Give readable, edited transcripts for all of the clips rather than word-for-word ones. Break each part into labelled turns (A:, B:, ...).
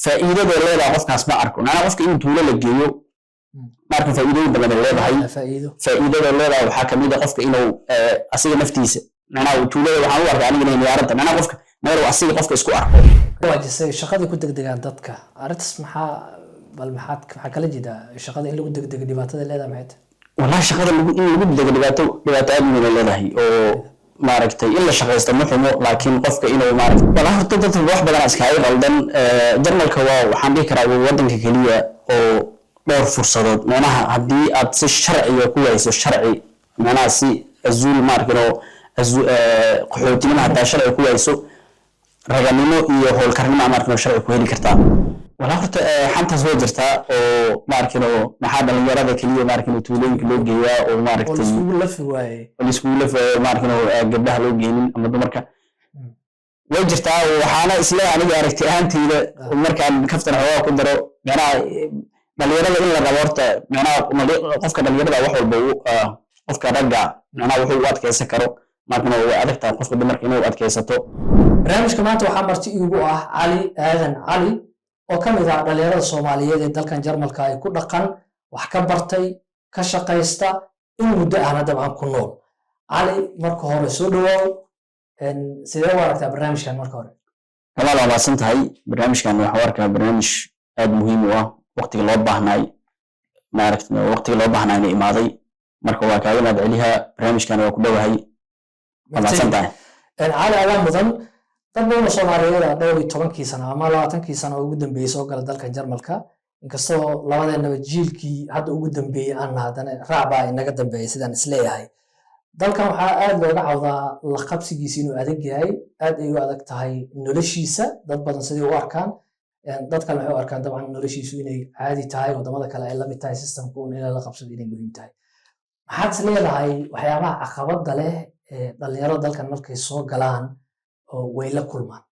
A: Faa'iidada leedahay qofkaas ma arko. Macnaha, qofka in tuulo la geeyo ma arko faa'iidooyin badan ay leedahay.
B: Faa'iido.
A: Faa'iidada leedahay waxaa kamid ah qofka inuu asiga naftiisa, macnaha, tuulada waxaan u arkaa aniga inay niyaaradda, macnaha, qofka meel uu asiga qofka isku arko.
B: Waajisay shaqadii ku degdegaan dadka. Arrintaas maxaa, bal maxaa kala jeedaa? Shaqada in lagu degdego dhibaatada leedahay maxay tahay?
A: Wallahi, shaqada in lagu dego dhibaato aad weyn ay leedahay. Oo maaragtay, in la shaqaysto ma xumo, laakiin qofka inuu, maaragtay, wallahi, horta dadka wax badan iskaga qaldan. Jarmalka waa, waxaan dhihi karaa, waa wadanka keliya oo dhowr fursadood, macnaha, haddii aad si sharciga ku wayso sharci, macnaha, si Asyl, maaragtay, oo qaxootinimo haddaa sharci ku wayso, raganimo iyo howlkarnimo, maaragtay, sharci ku heli kartaa. Walaa, horta xantaas way jirtaa oo, maaragtay, maxaa dhalinyarada keliya, maaragtay, tuulooyinka loo geeyaa oo
B: oo
A: maaragtay
B: laiskugu lafi waayey?
A: Laiskugu lafayo, maaragtay, gabdhaha loo geynin ama dumarka. Way jirtaa. Waxaana isle aniga aragti ahaanteyda, markaan kaftan xoogaa ku daro, macnaha, dhalinyarada in la rabo horta, macnaha, qofka dhalinyarada wax walba qofka ragga, macnaha, wuxuu u adkeysan karo, maaragtay, way adag tahay qofka dumarka inuu u adkeysato.
B: Barnaamijka maanta waxaa marti iigu ah Cali Aadan Cali, oo ka mid ah dhalinyarada Soomaaliyeed ee dalkan Jarmalka ay ku dhaqan, wax ka bartay, ka shaqaysta, in muddo ahna dabcan ku nool. Cali, marka hore soo dhawaaw. Sidee u aragtaa barnaamijkan marka hore?
A: Kamaal, waa mahadsan tahay. Barnaamijkan waxaan u arkaa barnaamij aad muhiim u ah, waqtiga loo baahnaay, maaragtay, waqtiga loo baahnaayna imaaday. Marka waa kaaga mahad celihaa barnaamijkan, waa ku dhowahay, waa mahadsan tahay.
B: Cali, adaa mudan. Dad badan oo Soomaaliyeed ah dhowr iyo tobankii sano ama 20kii sano oo ugu dambeeyey soo gala dalka Jarmalka. Inkastoo labadeenaba jiilkii hadda ugu dambeeyey aan, haddana raac baa inaga dambeeyay sidaan isleeyahay. Dalkan waxaa aad looga cawdaa la qabsigiisa inuu adag yahay, aad ay u adag tahay noloshiisa. Dad badan siday u arkaan, dad kale waxay u arkaan dabcan noloshiisu inay caadi tahay, wadamada kale ay la mid tahay, systemka un in la qabsado inay muhiim tahay. Maxaad is leedahay waxyaabaha caqabada leh ee dhalinyarada dalkan markay soo galaan oo way la kulmaan?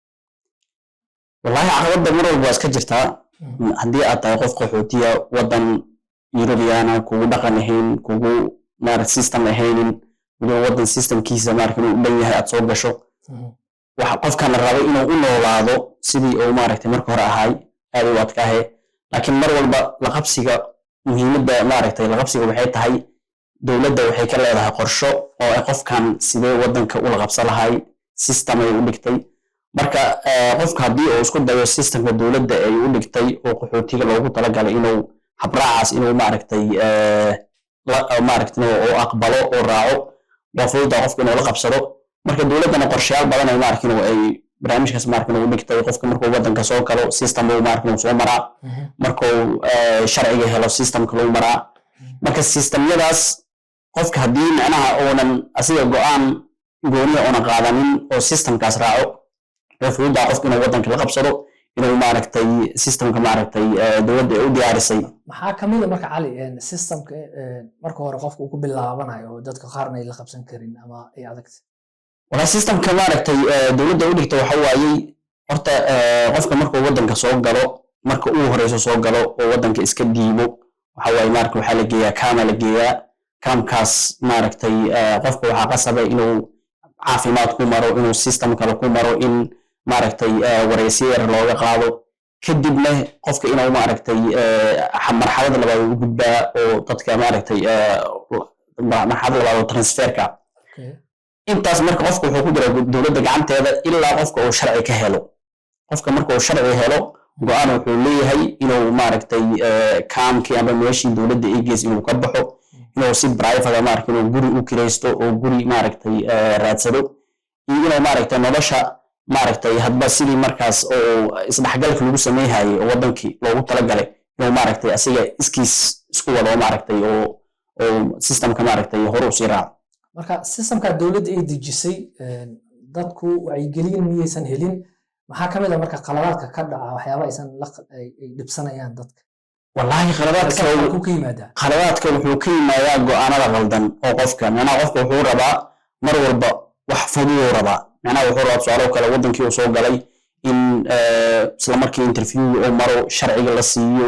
A: Wallahi, caqabadda mar walba waa iska jirtaa. Haddii aad tahay qof qaxootiya, wadan Yurubiyaana kugu dhaqan ahayn, kugu, maaragt, system ahaynin, weliba wadan systemkiisa, maaragt, inuu u dhan yahay aad soo gasho, waxa qofkan la rabo inuu u noolaado sidii uu, maaragtay, marka hore ahaay, aad u adkaahe. Laakiin mar walba la qabsiga, muhiimadda, maaragtay, la qabsiga waxay tahay dowladda waxay ka leedahay qorsho oo ay qofkan sidee wadanka ula qabsan lahay, system ay u dhigtay. Marka qofka haddii uu isku dayo systemka dowladda ay u dhigtay oo qaxootiga loogu talagalay, inuu habraacaas, inuu, maaragtay, maaragtay, oo aqbalo oo raaco, waa fududaa qofka inuu la qabsado. Marka dowladdana qorshayaal badan ay, maaragtay, ay barnaamijkaas, maaragtay, u dhigtay. Qofka markuu wadanka soo galo, system uu, maaragtay, soo maraa. Markuu sharciga helo, systemka lagu maraa. Marka systemyadaas qofka haddii, macnaha, uunan asiga go'aan gooniya uunan qaadanin oo systemkaas raaco, way fududaa qofka inuu wadanka la qabsado, inuu, maaragtay, systemka, maaragtay, dowladda ay u diyaarisay.
B: Maxaa kamid a marka, Cali, systemka marka hore qofka uu ku bilaabanayo oo dadka qaarna ay la qabsan karin ama ay adagta?
A: Walaa, systemka, maaragtay, dowladda u dhigta waxa waayey horta, qofka markuu wadanka soo galo, marka uu horeyso soo galo oo wadanka iska dhiibo, waxa waaye, maaragta, waxaa la geeyaa kaama la geeyaa. Kaamkaas, maaragtay, qofka waxaa qasaba inuu caafimaad ku maro, inuu system kale ku maro, in, maaragtay, wareysiyo yar looga qaado. Kadibna qofka inuu, maaragtay, marxalada labaad u gudbaa oo dadka, maaragtay, marxalada labaad oo transferka. Intaas marka qofka wuxuu ku jira dowladda gacanteeda ilaa qofka uu sharci ka helo. Qofka marka uu sharci helo, go'aan wuxuu leeyahay inuu, maaragtay, kaamkii ama meeshii dowladda ay geys inuu ka baxo, inuu si private, maaragtay, inuu guri u kiraysto oo guri, maaragtay, raadsado, iyo inuu, maaragtay, nolosha, maaragtay, hadba sidii markaas oo isdhexgalka lagu sameynhayay oo wadankii loogu talagalay, inuu, maaragtay, asiga iskiis isku wado, maaragtay, oo systemka, maaragtay, hore usii raaco.
B: Marka systemka dowladda ay dejisay, dadku wacyigelin miyaysan helin? Maxaa ka mid a marka qaladaadka ka dhaca, waxyaaba aysan la ay dhibsanayaan dadka?
A: Wallaahi, qaladaadka
B: halkuu ka yimaadaa?
A: Qaladaadka wuxuu ka yimaadaa go'aanada qaldan oo qofka, macnaha, qofka wuxuu rabaa mar walba wax fududuu rabaa. Macnaha, wuxuu rabaa, tusaale kale, wadankii uu soo galay in isla markii interview uu maro, sharciga la siiyo,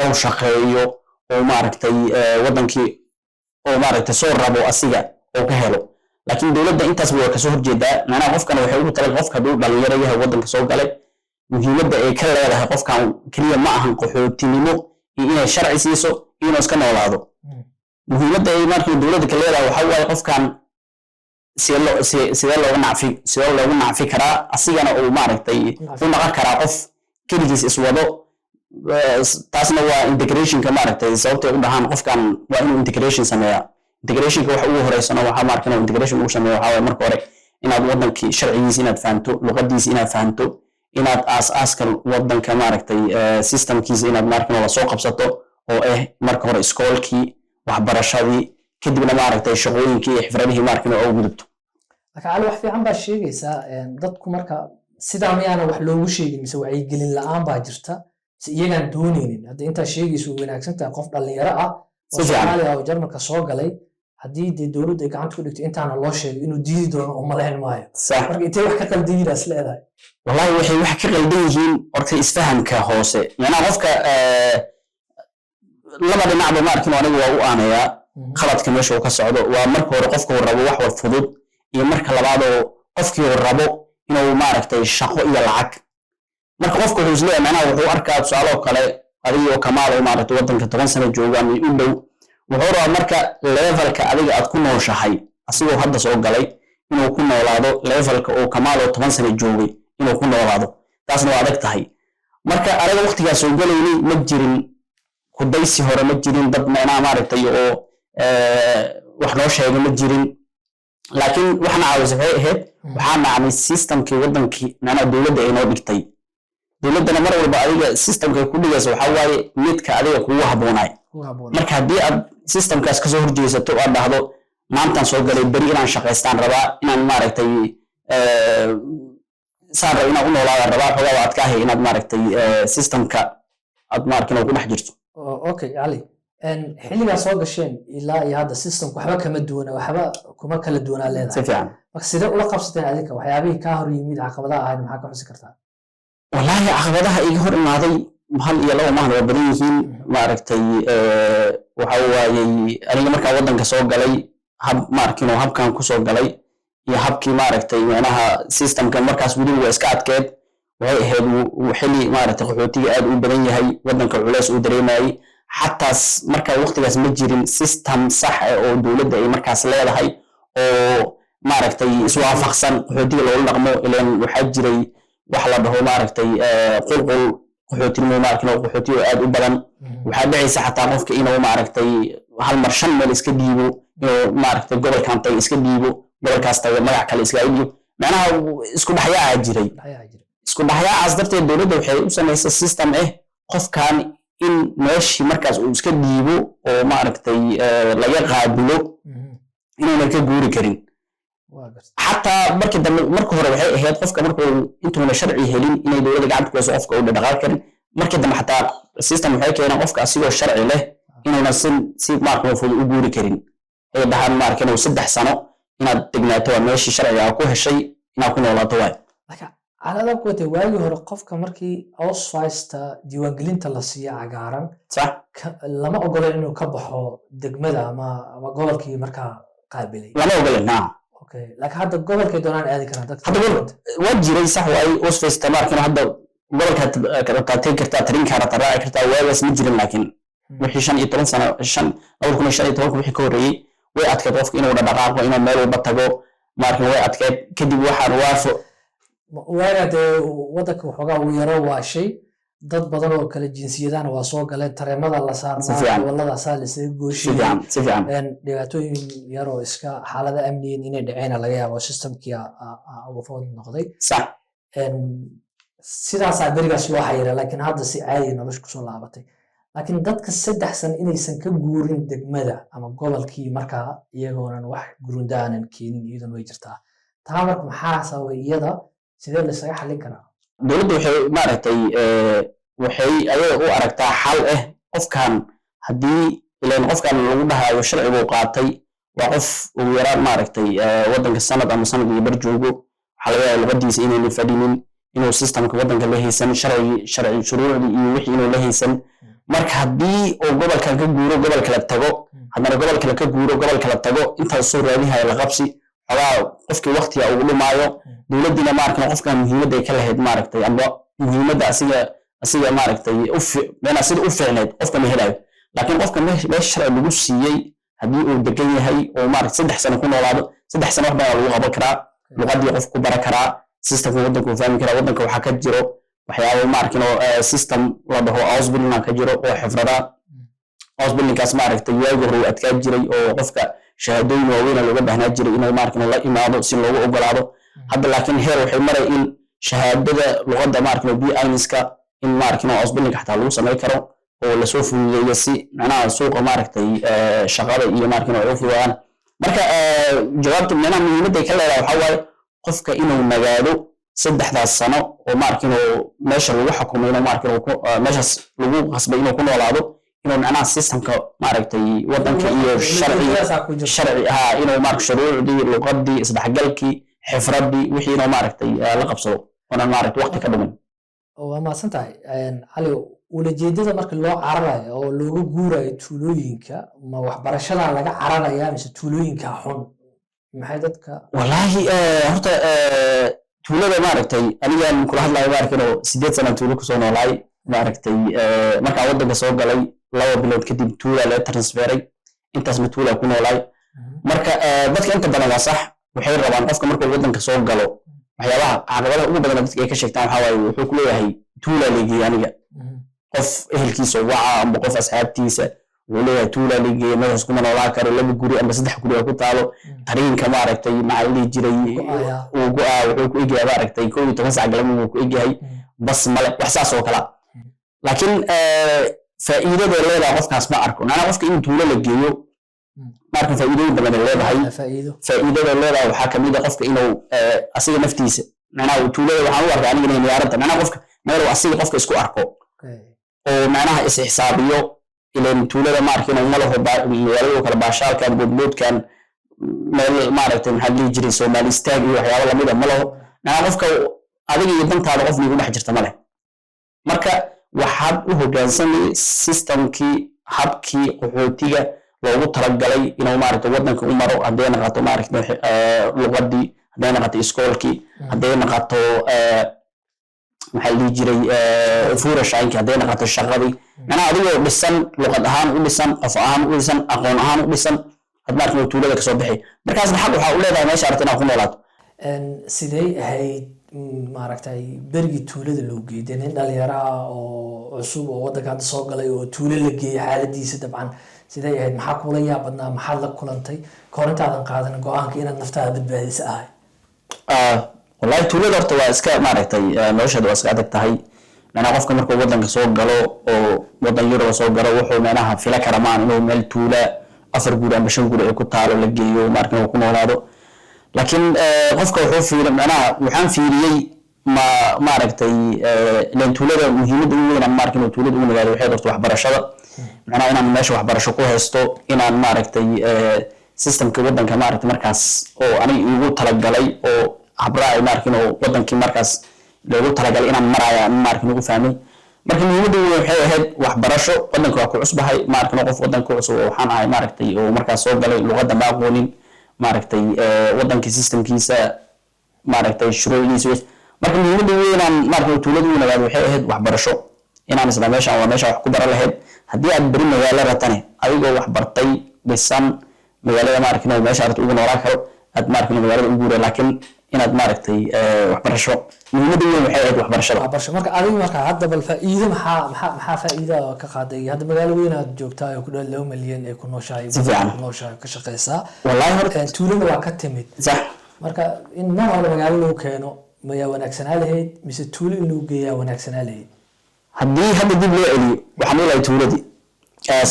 A: oo shaqeeyo, oo, maaragtay, wadankii oo, maaragtay, soo rabo asiga oo ka helo. Laakiin dowladda intaas waa kasoo horjeedaa. Macnaha, qofkana waxay ugu tala, qofka hadduu dhalinyaro yahay, wadanka soo galay, Muhiimadda ay ka leedahay qofkan keliya ma ahan qaxootinimo iyo inay sharci siiso iyo inuu iska noolaado. Muhiimadda ay markii dowladda ka leedahay waxa waaye qofkan sidee loogu nacfi karaa, asigana uu maaragtay u naqon karaa qof keligiis iswado. Taasna waa integrationka, maaragtay, sababtay u dhahaan qofkan waa inuu integration sameeyaa. Integrationka waxa ugu horeysana waxaa maarka inuu integration ugu sameeyo waxaa waaye marka hore inaad wadankii sharcigiisa inaad fahanto, luqadiisa inaad fahanto, inaad aas-aaska wadanka, maaragtay, systemkiisa inaad maaragtay la soo qabsato, oo ah marka hore iskoolkii, waxbarashadii, kadibna maaragtay shaqooyinkii iyo xifradihii maaragtay oo gudubto.
B: Laakiin Cali, wax fiican baa sheegaysaa. Dadku marka sidaa miyaana wax loogu sheegin, mise wacyigelin la'aan baa jirta, mise iyagaan dooneynin? Hadda intaa sheegayso way wanaagsan tahay. Qof dhalinyaro ah oo
A: Si fiican.
B: Soomaaliya oo Jarmalka soo galay, haddii dee dowladdu ay gacanta ku dhigto intaana loo sheego, inuu diidi doono oo malayn maayo. Marka intee wax ka qaldan is leedahay?
A: Wallahi waxay wax ka qaldan yihiin horta isfahamka hoose. Macnaha qofka laba dhinacba ma arkin. Anigu waa u aanayaa khaladka meesha uu ka socdo. Waa marka hore qofka uu rabo wax wal fudud, iyo marka labaad oo qofkii uu rabo inuu maaragtay shaqo iyo lacag. Marka qofka wuxuu isleeyahay, macnaha wuxuu arkaa tusaale oo kale adigoo Kamaal oo maaragtay waddanka 10 sano jooga ama u dhow, wuxuu rabaa marka levelka adiga aad ku nooshahay asigoo hadda soo galay inuu ku noolaado, levelka oo Kamaal oo 10 sano joogay inuu ku noolaado. Taasna waa adag tahay. Marka aniga waqtigaa soo galaynay ma jirin kudaysi hore, ma jirin dad macnaha maaragtay oo wax noo sheega, ma jirin. Laakiin waxna caawisay waxay ahayd waxaa nacnay systemkii waddankii, macnaha dowladda ay noo dhigtay. Dowladdana mar walba adiga systemka ku dhigaysa waxaa waaye midka adiga kugu habboonaay.
B: Ku habboon.
A: Marka haddii aad systemkaas kasoo horjeesato oo aad dhahdo maantaan soo galay, beri inaan shaqaystaan rabaa, inaan maaragtay saan raba inaan u noolaadaan rabaa, xoogaa waa adkaahay inaad maaragtay systemka aad maaragtay ku dhex jirto.
B: Okay Cali, xilligaa soo gasheen ilaa iyo hadda systemku waxba kama duwana, waxba kuma kala duwanaa
A: Si
B: leedahay.
A: fiican.
B: Marka sidee ula qabsateen adinka? Waxyaabihii kaa hor yimid, caqabadaha ahayd, maxaa ka xusi kartaa?
A: Wallaahi caqabadaha iga hor imaaday hal iyo laba maahan, waa badan yihiin. Maaragtay, waxa waayey aniga markaan waddanka soo galay, hab maarkino habkan kusoo galay iyo habkii maaragtay micnaha systemka markaas weliba waa iska adkeed. Waxay ahayd xilli maaragtay qaxootiga aad u badan yahay, waddanka culeys uu dareemayay. Xataas marka waqtigaas ma jirin system sax ah oo dowladda ay markaas leedahay oo maaragtay iswaafaqsan qaxootiga loola dhaqmo. Ileen waxaa jiray wax la dhaho maaragtay qulqul qaxootinimo, maaragtay qaxootiga oo aad u badan. Waxaa dhacaysa xataa qofka inuu maaragtay hal mar shan meel iska dhiibo, inuu maaragtay gobolkan tago iska dhiibo, gobolkaas tago magac kale iskaga dhiibo. Macnaha isku dhexyaaca jiray.
B: Dhexyaha jira.
A: Isku dhexyaacaas darteed dowladda waxay u samaysay system ah qofkan in meeshii markaas uu iska dhiibo oo maaragtay laga qaabulo inuunan ka guuri karin.
B: Waa gartay.
A: Xataa markii dambe, marka hore waxay ahayd qofka markuu intuuna sharci helin inay dowladda gacanta ku hayso, qofka uu dhaqaaqi karin. Markii dambe xataa system waxay keeneen qofka asigoo sharci leh inuuna si maaragtay fudud u guuri karin. Ay dhahaan maaragtay inuu 3 sano inaad degnaato waa meeshii sharciga aad ku heshay inaad ku noolaato waay.
B: Laakiin calada ku watay waagii hore qofka markii Ausweista diiwaangelinta la siiyo cagaaran, lama ogola inuu ka baxo degmada ama gobolkii markaa qaabilay.
A: Lama ogolen ha.
B: Okay, laakiin hadda gobolkay doonaan aadi karaan dadka.
A: Hadda waa jiray, sax waay. Ausweista maaragtay hadda gobolkaad rabtaa tegi kartaa, tarinkaa rabtaa raaci kartaa. Waagaas ma jirin, laakiin wixii 15 sano, shan 2015 wixii ka horreeyey, way adkeed qofka inuu dhaqaaqo, inuu meel walba tago maarkin, way adkeed. Kadib waxaan waafo
B: Waaga dee waddanka waxoogaa uu yaro waashay, dad badan oo kale jinsiyadana waa soo galeen, tareemada la saarnaa, gobolladaasaa la isaga
A: Si
B: gooshiyey.
A: fiican, si fiican.
B: Dhibaatooyin yaroo iska xaalada amniyin inay dhaceena laga yaabo, systemkii uga food noqday. Sidaasaa berigaas loo xayiray, laakiin hadda si caadi nolosha kusoo laabatay. Laakiin dadka 3 sano inaysan ka guurin degmada ama gobolkii markaa iyagoonan wax gurunda aanan keenin, iyaduna way jirtaa taa. Marka maxaa sababay iyada? Sidee la isaga xallin karaa?
A: Dowladda waxay maaragtay waxay ayaga u aragtaa xal ah qofkan haddii ileen qofkan lagu dhahayo sharciguu qaatay waa qof ugu yaraan maaragtay waddanka sanad ama sanad iyo bar joogo. Waxaa laga yaabaa luqadiisa inaynan fadhinin, inuu systemka waddanka la haysan, sharcigi sharci shuruucdii iyo wixii inuu la haysan. Marka haddii uu gobolkan ka guuro, gobol kale tago, haddana gobol kale ka guuro, gobol kale tago, intaas soo raadinhaya la qabsi, xogaa qofkii waqtiga ugu dhumaayo. Dowladdiina maaragtay qofkan muhiimadda ay ka lahayd maaragtay amba Muhiimadda asiga maaragtay micnaha sida u fiicneed qofka ma helayo, laakiin qofka meesha sharci lagu siiyey haddii uu degan yahay oo maaragtay 3 sano ku noolaado, 3 sano wax badan lagu qaban karaa, luqadii qof ku baran karaa, systemka waddanka uu fahmi karaa. Waddanka waxaa ka jiro waxyaabo maarkin oo system la dhaho Ausbildung ka jiro oo xifrada. Ausbildungkaas maaragtay waagi hore uu adkaa jiray oo qofka shahaadooyin waaweyn looga baahnaa jiray inuu maarkin la imaado si loogu ogolaado. Hadda laakiin heer waxay maray in shahaadada luqadda maarkin B1-ka in maarkin Ausbildungka xataa lagu samayn karo oo lasoo fududeeyo si macnaha suuqa maaragtay shaqada iyo maarkin ay u fududaadaan. Marka jawaabta macnaha muhiimadda ay ka leedahay waxaa waaye qofka inuu nagaado 3daas sano oo maarkin oo meesha lagu xukumay inuu maarkin meeshaas lagu qasbay inuu ku noolaado, inuu macnaha systemka maaragtay waddanka iyo sharci sharci ha inuu maaragtay shuruucdii, luqadii, isdhexgalkii, xifradii, wixii inuu maaragtay la qabsado oonan maaragtay waqti ka dhumin.
B: Waa mahadsan tahay, Cali. Ulajeedada marka loo cararayo oo looga guurayo tuulooyinka, ma waxbarashada laga cararaya mise tuulooyinka xun? Maxay dadka
A: Wallaahi horta tuulada maaragtay anigaan kula hadlayo maaragtay inuu 8 sana tuulo kusoo noolaay. Maaragtay markaan waddanka soo galay 2 bilood kadib tuula laga transferay, intaasna tuula ku noolaay. Marka dadka inta badan waa sax, waxay rabaan qofka markuu waddanka soo galo, waxyaabaha caqabadaha ugu badan dadka ay ka sheegtaan waxaa waaye, wuxuu ku leeyahay tuula leegeeyey aniga. Qof ehelkiisa waca amba qof asxaabtiisa wuxuu leeyahay tuula leegeeyey, meeshaas kuma noolaan karo, laba guri amba saddex guri oo ku taalo, tariinka maaragtay maxaa la dhihi jiray uu go'aa, wuxuu ku egyahay maaragtay 11 sac galabnimo wuu ku egyahay, bas male, wax saas oo kala. Laakiin faa'iidada leedahay qofkaas ma arko. Macnaha qofka in tuulo la geeyo marka faa'iidooyin badan ay leedahay.
B: Faa'iido.
A: Faa'iidada leedahay waxaa kamid ah qofka inuu asiga naftiisa, macnaha tuulada waxaan u arkaa aniga inay niyaaranta, macnaha qofka meel uu asiga qofka isku arko oo macnaha is xisaabiyo. Ileen tuulada maarka inuu malaho magaalada kale baashaalkan, boodboodkan, meel maaragtay maxaa dhihi jiray Soomaali istaag iyo waxyaabo lamid a ma laho. Macnaha qofka adiga iyo dantaada qof niigu dhex jirta ma leh. Marka waxaad u hoggaansamay systemkii, habkii qaxootiga loogu talagalay inuu maaragtay waddanka u maro, hadday naqato maaragtay luqadii, hadday naqato iskoolkii, hadday naqato maxaa la dhihi jiray Führerscheinki, hadday naqato shaqadii. Macnaha adigoo dhisan, luqad ahaan u dhisan, qof ahaan u dhisan, aqoon ahaan u dhisan, had maaragtay tuulada kasoo bixi, markaasna xaq waxaa u leedahay meesha aragta inaad ku noolaato.
B: Sidee ahayd maaragtay berigii tuulada loo geeyay? Dee nin dhalinyaro ah oo cusub oo waddanka hadda soo galay oo tuulo la geeyay, xaaladiisa dabcan sidee ahayd? Maxaa kula yaab badnaa? Maxaad la kulantay kahor intaadan qaadan go-aanka inaad naftaada badbaadisa ahay?
A: Wallahi tuulada horta waa iska maaragtay nolosheeda waa iska adag tahay. Macnaha qofka markuu waddanka soo galo oo waddan Yurub soo galo, wuxuu macnaha fila kara maan inuu meel tuula afar guri amba shan guri ay ku taalo la geeyo, maarka inuu ku noolaado. Laakiin qofka wuxuu fiiri, macnaha waxaan fiiriyey ma maaragtay ileen tuulada muhiimadda ugu weyn aan maarka inuu tuulada ugu nagaado waxay horta waxbarashada, macnaha inaan meesha waxbarasho ku haysto, inaan maaragtay systemka waddanka maaragtay markaas oo aniga igu talagalay oo habraaci maarka inuu wadankii markaas loogu talagalay inaan maraya maarka inuu fahmay. Marka muhiimadda weyn waxay ahayd waxbarasho. Wadanka waa ku cusbahay, maarka qof wadanka ku cusub oo waxaan ahay maaragtay oo markaas soo galay, luqadda ma aqoonin, maaragtay wadankii systemkiisa, maaragtay shuruucdiisa. Marka muhiimadda weyn inaan maaragtay tuulada u nagaado waxay ahayd waxbarasho, inaan isla meeshaan waa meesha wax ku baran lahayd. Haddii aad beri magaalo ratane, adigoo wax bartay, dhisan, magaalada maaragtay inuu meesha aragta ugu noolaan karo, aad maaragtay magaalada u guura. Laakiin inaad maaragtay waxbarasho, muhiimadda weyn waxay ahayd waxbarashada.
B: Waxbarasho. Marka adiga marka hadda bal faa'iido maxaa faa'iido oo ka qaaday? Hadda magaalo weyn aad joogtaa oo ku dhawaad 2 milyan ay ku nooshahay,
A: Si fiican.
B: ku nooshahay, ka shaqeysaa.
A: Wallahi horta
B: Tuulada waa ka timid.
A: Sax.
B: Marka in mar hore magaalo loo keeno mayaa wanaagsanaa lahayd mise tuulo in lagu geeyaa wanaagsanaa lahayd?
A: Haddii hadda dib loo celiyo, waxaan ilahay tuuladii.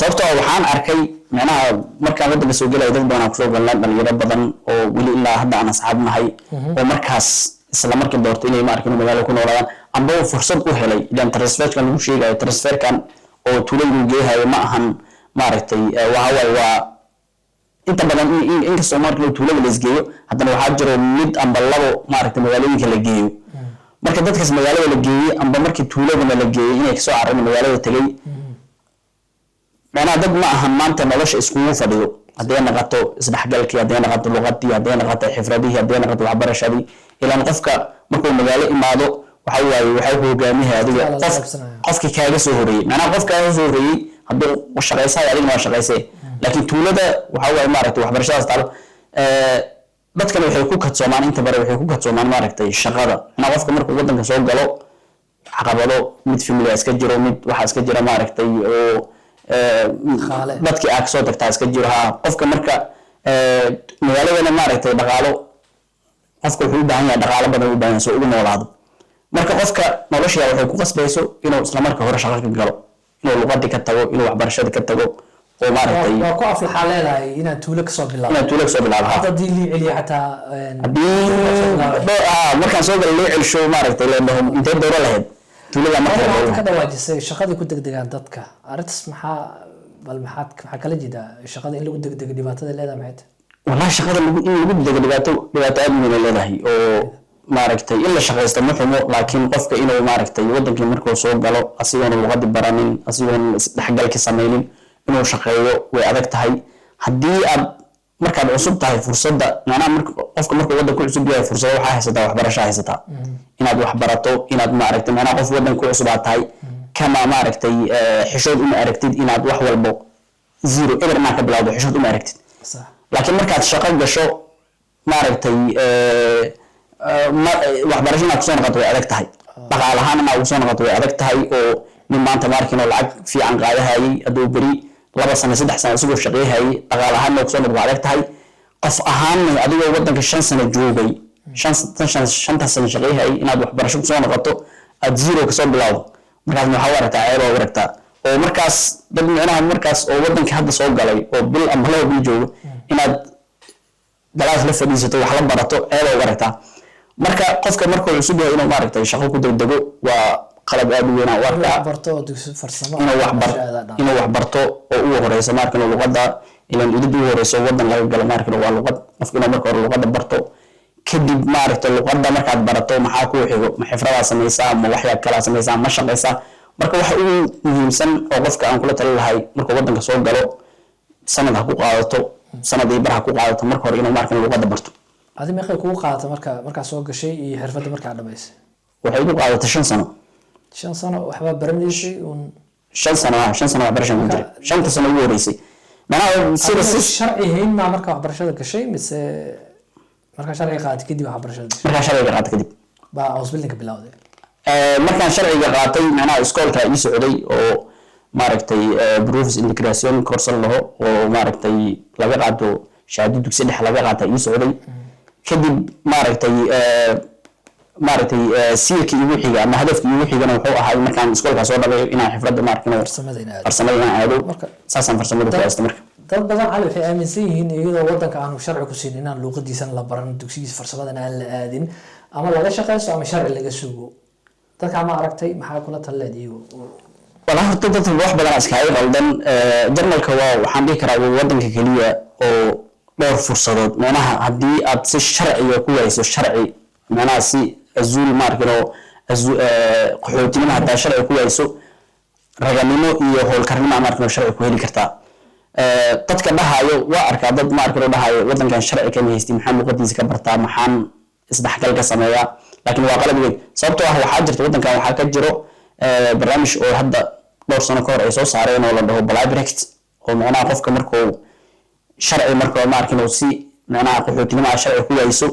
A: Sababtoo ah waxaan arkay macnaha markaan waddanka soo gelaya dad badan aan kusoo galnay, dhalinyaro badan oo weli ilaa hadda aan asxaab nahay oo markaas isla markii doortay inay maarka inuu magaalada ku noolaadaan amba uu fursad u helay. Ilaan transferkan lagu sheegayo, transferkan oo tuulada lagu geehayo ma ahan maaragtay waxa waaye waa inta badan inkastoo marka tuulada la isgeeyo, haddana waxaa jiro mid amba labo maaragtay magaalooyinka la geeyo. Marka dadkaas magaalada la geeyey amba markii tuuladana la geeyey inay kasoo carareen magaalada tegey, macnaha dad ma ahan maanta nolosha iskugu fadhiyo, hadday naqato isdhexgalkii, hadday naqato luqadii, hadday naqato xifradihii, hadday naqato waxbarashadii. Ilaan qofka markuu magaalo imaado waxaa Waxa waaye, waxay ku hogaamiyahay adiga
B: Waa la
A: qof
B: qaybsanaya.
A: Qofkii kaaga soo horeeyey, macnaha qof kaaga soo horeeyey hadduu shaqaysayo, adigna waa shaqaysay. Laakiin tuulada waxa waaye, maaragtay, waxbarashadaas taalo. Dadkana waxay ku kadsoomaan, inta bare waxay ku kadsoomaan, maaragtay, shaqada. Macnaha qofka markuu wadanka soo galo, caqabado mid family iska jiro, mid waxaa iska jira, maaragtay, oo
B: Dhaqaale.
A: Dadkii aa kasoo tagtaa iska jiro. Ha, qofka marka magaaladana, maaragtay, dhaqaalo, qofka wuxuu u baahan yahay dhaqaalo badan u baahan yahay soo ugu noolaado. Marka qofka nolosha waxay ku qasbayso inuu isla marka hore shaqo ka galo, inuu luqadii ka tago, inuu waxbarashada ka tago oo, maaragtay.
B: Waa ku aflaxaa leedahay inaad tuulo kasoo bilaabo.
A: Inaad tuulo kasoo bilaabo, ha.
B: Hadda haddii lii celiya xataa
A: haddii markaan soo gala loo celsho, maaragtay, la dhaho intee dowro lahayd tuulada marka
B: waxaad
A: hore.
B: Ka dhawaajisay shaqadii ku degdegaan dadka. Arrintaas maxaa bal maxaad maxaa kala jeedaa? Shaqada in lagu degdego dhibaatada leedahay maxay tahay?
A: Wallahi, shaqada in lagu dego dhibaato aad u weyn ay leedahay. Oo, maaragtay, in la shaqaysto ma xumo, laakiin qofka inuu, maaragtay, wadankii markuu soo galo, asigoon luqadii baranin, asigoon isdhexgalki samaynin, inuu shaqeeyo way adag tahay. Haddii aad markaad cusub tahay, fursadda, macnaha marka qofka markuu waddan ku cusub yahay, fursado waxaa haysataa, waxbarasho haysataa, inaad wax barato, inaad, maaragtay, macnaha qof waddan ku cusub aad tahay, kama, maaragtay, xishood uma aragtid inaad wax walbo zero, eber inaad ka bilowdo, xishood uma aragtid. Laakiin markaad shaqo gasho, maaragtay, waxbarasho inaad kusoo noqoto way adag tahay, dhaqaale ahaan inaad kusoo noqoto way adag tahay. Oo nin maanta maarkin oo lacag fiican qaadahayay, hadduu beri 2 sano, 3 sano isagoo shaqeeyhayay, dhaqaale ahaan inaad kusoo noqoto way adag tahay. Qof ahaanna, adigoo wadanka 5 sano joogay, shanta sano shaqeeyhayay, inaad waxbarasho kusoo noqoto, aad zero kasoo bilowdo, markaasna waxaa u aragtaa ceeb oo u aragtaa. Oo markaas dad, micnaha, markaas oo wadankii hadda soo galay oo bil ama 2 bil joogo, inaad galaas la fadhiisato, wax la barato, ceeb oo u aragtaa. Marka qofka markuu cusub yahay, inuu, maaragtay, shaqo ku degdego waa qalab aad u weyn aan u
B: inuu
A: arkaa.
B: Wax barto oo dugsi farsamo
A: Inuu wax bar
B: shahaada dhan.
A: Inuu wax barto oo ugu horeyso, marka, inuu luqadda, ilan idid ugu horeyso wadan laga galo, marka, waa luqad. Qofka inuu marka hore luqadda barto, kadib, maaragtay, luqadda markaad barato, maxaa kuu xigo? Ma xifradaa samaysaa, ma waxyaa kalaa samaysaa, ma shaqaysaa? Marka waxa ugu muhiimsan oo qofka aan kula talin lahay, markuu wadanka soo galo, sanad ha ku qaadato, sanad iyo bar ha ku qaadato, marka hore inuu, marka, luqadda barto.
B: Adi meeqay kugu qaadata marka markaa soo gashay iyo xirfadda markaa dhamaysay?
A: Waxay igu qaadatay 5 sano.
B: 5 sano waxbaa baranaysay uun?
A: 5 sano, ah, 5 sano waxbarashan ku jiray, 5-ta sano ugu horeysay, macnaha sida
B: Adiga
A: si
B: sharci hayn maa markaa waxbarashada gashay, mise markaa sharciga qaadatay kadib waxbarashada gashay?
A: Markaan sharciga qaatay kadib.
B: Baa Ausbildung-ka bilowday?
A: Markaan sharciga qaatay, macnaha iskoolka ii socday oo, maaragtay, Berufsintegration course laho oo, maaragtay, laga qaato shahaado dugsi dhexe laga qaata ii socday. Kadib, maaragtay, maaragtay, siilka igu xiga ama hadafka igu xigana wuxuu ahaa, markaan iskoolka soo dhameeyo, inaan xifradda, maaragtay, inuu
B: farsamada inaad
A: farsamada inaan aado. Saasaan farsamada ku haysta marka.
B: Dad badan, Cali, waxay aaminsan yihiin iyadoo wadanka aanu sharci ku siin inaan luuqadiisana la baran, dugsigiisa farsamadana aan la aadin, ama laga shaqaysto ama sharci laga sugo. Dadkaa ma aragtay? Maxaa kula talileed iyagu?
A: Walaa, horta dadka wax badan iskaga qaldan. Jarmalka waa, waxaan dhihi karaa, waa wadanka keliya oo dhowr fursadood, macnaha haddii aad si sharciga ku wayso sharci, macnaha si Asyl, maarkin, oo qaxootinimo haddaa sharci ku wayso, raganimo iyo howlkarnimo, maarkin, oo sharci ku heli kartaa. Dadka dhahayo waa arkaa, dad, maarkin, oo dhahayo wadankan sharci kama haysti, maxaan luqadiisa ka bartaa, maxaan isdhexgal ka sameeyaa? Laakiin waa qalad weyn, sababtoo ah waxaa jirta, wadankan waxaa ka jiro barnaamij oo hadda dhowr sano ka hor ay soo saareen oo la dhaho Bleiberecht, oo macnaha qofka markuu sharci, marka, maarkin, oo si macnaha qaxootinimo aad sharci ku wayso,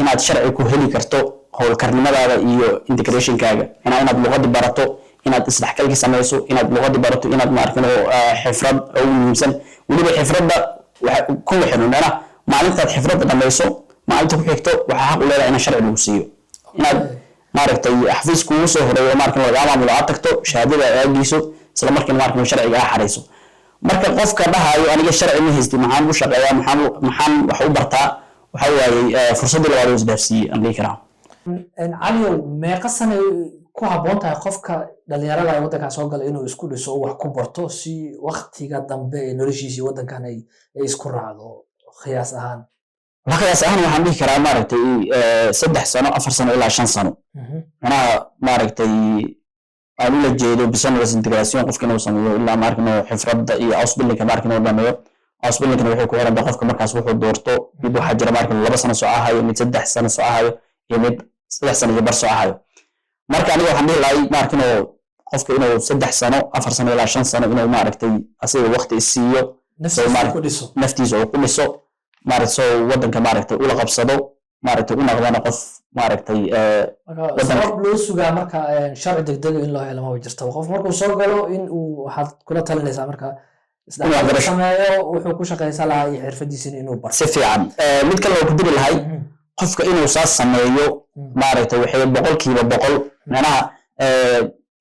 A: inaad sharci ku heli karto howlkarnimadaada iyo integrationkaaga, inaad luqadii barato, inaad isdhexgalki samayso, inaad luqadii barato, inaad, maarkin, oo xifrad ugu muhiimsan weliba xifradda waxa kuma xirno. Macnaha maalintaad xifradda dhamayso, maalinta ku xigto waxaa xaq u leedahay inaan sharci lagu siiyo, inaad, maaragtay, xafiis kugu soo horeeyo, maarkin, lagaa maamulo aad tagto, shahaadada aad geyso, isla markiina, maarkin, sharciga aa xareyso. Marka qofka dhahayo aniga sharci ma haysti, maxaan u shaqeeyaa, maxaan wax u bartaa? Waxa waaye, fursaddii labaad oo isdhaafsiiyey aan dhihi karaa.
B: Caliow, meeqa sanay ku habboon tahay qofka dhalinyarada ee waddankan soo gala inuu isku dhiso oo wax ku barto, si waktiga dambe ee noloshiisii waddankan ay isku raacdo, qiyaas ahaan?
A: Waxa qiyaas ahaan waxaan dhihi karaa, maaragtay, 3 sano, 4 sano ilaa 5 sano. Macnaha, maaragtay, aan ula jeedo besonders Integration qofka inuu sameeyo ilaa, maarka, inuu xifradda iyo Ausbildung-ka, maarka, inuu dhameeyo. Ausbildung-kana waxay ku xiran tahay qofka markaas wuxuu doorto. Mid waxaa jira, maarka, 2 sano socahayo, mid 3 sano socahayo, iyo mid 3 sano iyo bar socahayo. Marka aniga waxaan dhihi lahay, maaragtay, inuu qofka inuu 3 sano, 4 sano ilaa 5 sano inuu, maaragtay, asiga waqti isiiyo.
B: Naftiisa ku dhiso.
A: Naftiisa uu ku dhiso, maaragtay, soo wadanka, maaragtay, ula qabsado, maaragtay, u noqdana qof, maaragtay,
B: Marka sabab loo sugaa marka sharci degdega in loo helo maba jirta. Qof markuu soo galo in uu, waxaad kula talinaysaa marka, isdhexgal
A: waxbarasho.
B: sameeyo, wuxuu ku shaqaysan lahaa iyo xirfadiisina inuu barto.
A: Si fiican. Mid kale oo ku diri lahay, qofka inuu saas sameeyo, maaragtay, waxay 100%, macnaha,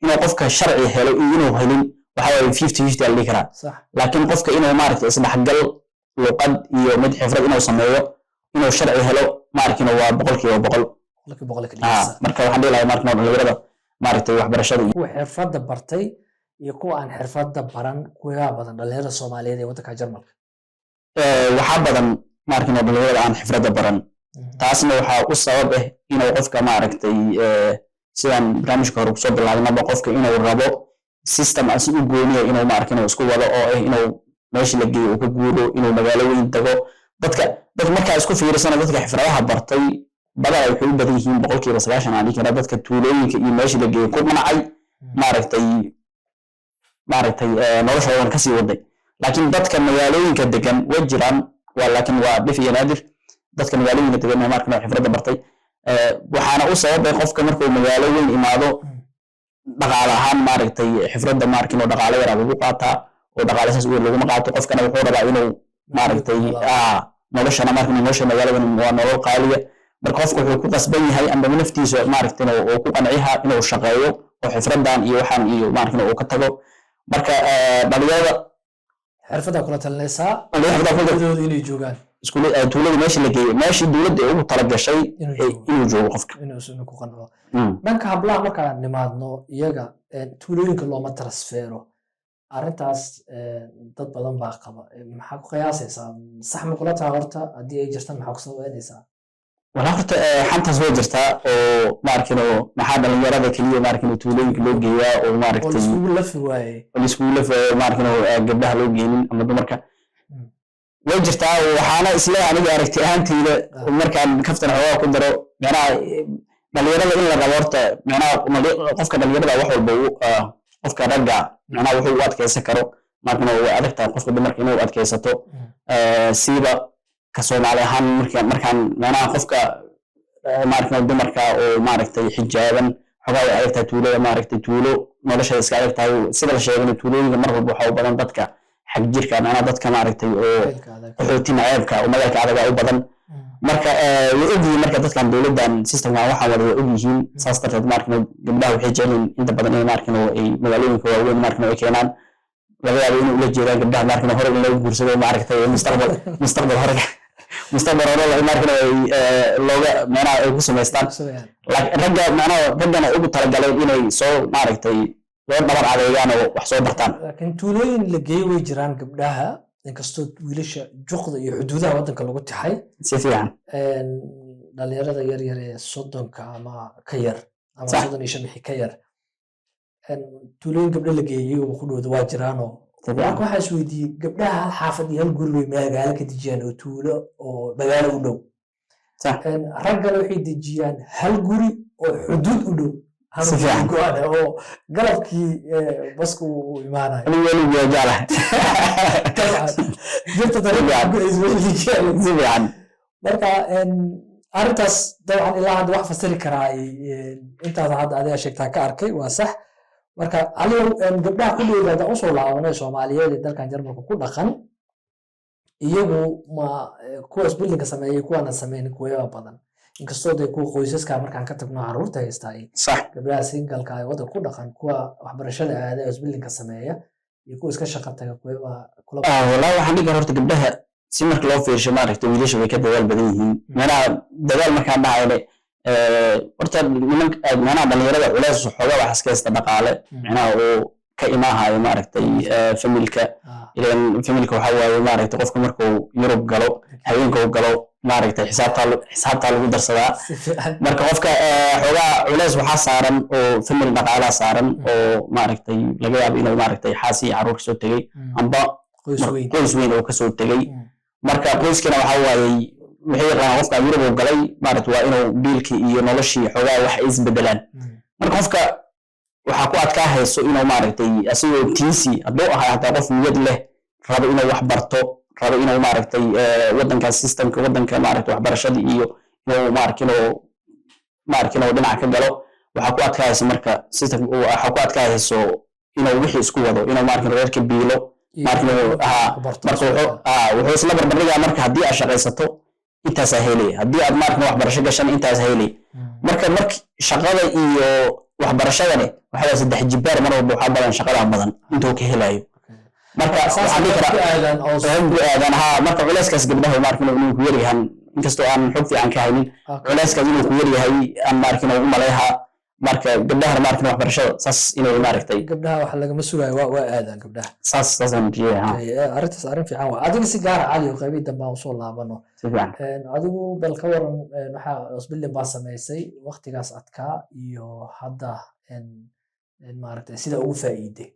A: inuu qofka sharci helo iyo inuu helin waxa waaye 50-50 aa la dhihi karaa. Laakiin qofka inuu, maaragtay, isdhexgal, luqad iyo mid xirfad inuu sameeyo, inuu sharci helo, maaragtay, waa 100%.
B: 100% ka dhigaysa.
A: Marka waxaan dhihi lahaa, maaragtay, dhalinyarada, maaragtay, waxbarashada iyo
B: Kuwa xirfadda bartay iyo kuwa aan xirfadda baran, kuwa badan dhalinyarada Soomaaliyeed ee waddanka Jarmalka?
A: Waxaa badan, maaragtay, dhalinyarada aan xirfadda baran. Taasna waxaa u sabab ah inuu qofka, maaragtay, sidaan barnaamijka hore kusoo bilaabnaba, qofka inuu rabo system asi u gooniya inuu, maaragtay, inuu isku wado, oo ah inuu meesha la geeyo uu ka guuro, inuu magaalo weyn tago. Dadka dad markaa isku fiirisana, dadka xirfadaha bartay badanaa waxay u badan yihiin, 90% aan dhihi karaa, dadka tuulooyinka iyo meesha la geeyo ku qanacay, maaragtay, noloshoodan kasii waday. Laakiin dadka magaalooyinka degan way jiraan, waa laakiin waa dhif iyo naadir dadka magaalooyinka degan ee, maaragtay, xirfadda bartay. Waxaana u sababay qofka markuu magaalo weyn imaado, dhaqaale ahaan, maaragtay, xirfadda, maaragtay, inuu dhaqaale yaraa lagu qaataa oo dhaqaale saas u weyn laguma qaato. Qofkana wuxuu rabaa inuu, maaragtay, noloshana, maaragtay, nolosha magaaladan waa nolol qaaliya. Marka qofka wuxuu ku qasban yahay amba naftiisa, maaragtay, inuu uu ku qanciha inuu shaqeeyo oo xirfaddan iyo waxaan iyo, maaragtay, uu ka tago. Marka dhalinyarada
B: Xirfaddaa kula talinaysaa.
A: Dhalinyarada xirfadda
B: Gudahooda inay joogaan.
A: Iskuule, tuulada meesha la geeyo, meeshii dowladda ay ugu talagashay
B: Inuu joogo.
A: Inuu joogo qofka.
B: Inuu isna ku qanco. Dhanka hablaha markaan nimaadno, iyaga tuulooyinka looma transfero. Arrintaas dad badan baa qaba. Maxaa ku qiyaasaysaa? Sax ma kula tahay horta? Haddii ay jirtan, maxaa ku sababeynaysaa?
A: Walaa, horta xantaas way jirtaa oo, maarkino, maxaa dhalinyarada keliya, maarkino, tuulooyinka loo geeyaa oo
B: oo
A: maaragtay
B: laiskugu lafi waayey.
A: Laiskugu lafaayo, maarkino, gabdhaha loo geynin ama dumarka. Way jirtaa. Waxaana isle aniga aragti ahaanteyda, markaan kaftan xoogaa ku daro, macnaha, dhalinyarada in la rabo horta, macnaha, qofka dhalinyarada wax walba qofka ragga, macnaha, wuxuu u adkeysan karo, maarkino, way adag tahay qofka dumarka inuu adkeysato. Siiba ka Soomaali ahaan, markaan macnaha qofka, maaragtay, dumarka oo, maaragtay, xijaaban, xogaa way adag tahay tuulada, maaragtay, tuulo nolosha iska adag tahay. Sida la sheegay, tuulooyinka mar walba waxaa u badan dadka xag jirka, macnaha, dadka, maaragtay, oo
B: Ficilka adag.
A: Qaxooti naceebka oo magaalka adaga u badan. Marka way ogyihiin. Marka dadkan dowladdan systemkan waxaan wada way ogyihiin. Saas darteed, maaragtay, gabdhaha waxay jecel yihiin inta badan inay, maaragtay, ay magaalooyinka waaweyn, maaragtay, ay keenaan. Laga yaabo inay ula jeedaan gabdhaha, maaragtay, hore in lagu guursado, maaragtay, mustaqbal hore, mustaqbal hore, maaragtay, ay looga, macnaha, ay ku samaystaan.
B: Sameeyaan.
A: Laakiin ragga, macnaha, raggana ugu talagaleen inay soo, maaragtay, loo dhabar adeegaan oo wax soo bartaan.
B: Laakiin tuulooyin la geeyey way jiraan gabdhaha, inkastoo wiilasha juqda iyo xuduudaha waddanka lagu tixay.
A: Si fiican.
B: Dhalinyarada yar yar ee 30-ka ama ka yar ama 35 wixii ka yar, tuulooyin gabdho la geeyey iyaguba ku dhowda waa jiraanoo.
A: Si fiican.
B: Marka waxaa isweydiiyey, gabdhaha hal xaafad iyo hal guri bay magaalo ka dejiyaan oo tuulo oo magaalo u dhow. Raggana waxay dejiyaan hal guri oo xuduud u dhow, hal
A: Si fiican.
B: Go-an oo galabkii basku uu imaanayo.
A: Anigu weligu waa jeclahay.
B: Dabcan jirta dariiqa ku isweydiiyaan.
A: Si fiican.
B: Marka arrintaas dabcan ilaa hadda wax fasiri karaa intaas hadda adiga sheegtaa ka arkay waa sax. Marka aliyow, gabdhaha ku dhowda haddaan usoo laabanay, Soomaaliyeed ee dalkan Jarmalka ku dhaqan, iyagu ma kuwa isbeddelka sameeyay, kuwaana sameynin, kuwayaba badan? Inkastoo dee kuwa qoysaska markaan ka tagno, carruurta haystaa, gabdhaha singalka ee waddanka ku dhaqan, kuwa waxbarashada aada ee isbeddelka sameeya iyo kuwa iska shaqa taga, kuwayba kula?
A: Wallahi, waxaan dhihi karaa horta gabdhaha si marka loo fiirsho, maaragtay, wiilasha way ka dadaal badan yihiin. Macnaha, dadaal markaan dhahayne, horta nimanka, macnaha, dhalinyarada culeys xoogaa wax iska haysta dhaqaale, macnaha, oo ka imaahayo, maaragtay, familka. Ileen familka waxaa waaye, maaragtay, qofka markuu Yurub galo, haweenka uu galo, maaragtay, xisaabtaa lagu darsadaa.
B: Si fiican.
A: Marka qofka xoogaa culeys waxaa saaran oo famil dhaqaalaa saaran oo, maaragtay, laga yaabo inuu, maaragtay, xaas iyo carruur kasoo tegey amba
B: qoys weyn.
A: Qoys weyn oo kasoo tegey. Marka qoyskana waxaa waayey, waxay yaqaanaan qofka Yurub uu galay, maaragtay, waa inuu biilkii iyo noloshii xoogaa wax ay isbedelaan. Marka qofka waxaa ku adkaa hayso inuu, maaragtay, asagoo tiisi hadduu ahay hataa qof niyad leh, rabo inuu wax barto, rabo inuu, maaragtay, waddanka systemka waddanka, maaragtay, waxbarashada iyo inuu, maaragtay, inuu, maaragtay, inuu dhinaca ka galo, waxaa ku adkaaysa marka system, waxaa ku adkaayso inuu wixii isku wado, inuu, maaragtay, reerka biilo, maaragtay, inuu marka wuxuu isla barbardhigaa marka haddii aad shaqaysato intaasaa helaya, haddii aad, maaragtay, waxbarasho gashan intaasaa helaya. Marka shaqada iyo waxbarashadani waxa waa 3 jibaar, mar walba waxaa badan shaqada badan intuu ka helayo. Marka waxaan dhihi karaa ku aadan haa. Marka culeyskaas gabdhaha, maaragtay, inuu ku yaryahan, inkastoo aan xog fiican ka haynin, culeyskaas inuu ku yaryahay aan, maaragtay, inuu u maleeha. Marka gabdhaha, maaragtay, waxbarashada saas inay, maaragtay.
B: Gabdhaha waxa lagama sugayo, waa aadaan gabdhaha.
A: Saasaan rajeynayaa, ha.
B: Arrintaas arrin fiican waa. Adiga si gaara, Cali, oo qaybihii dambe aan usoo laabano.
A: Si fiican.
B: Adigu bal ka waran, waxaa Ausbildung baa samaysay waqtigaas adkaa iyo hadda, maaragtay, sida ugu faa'iiday?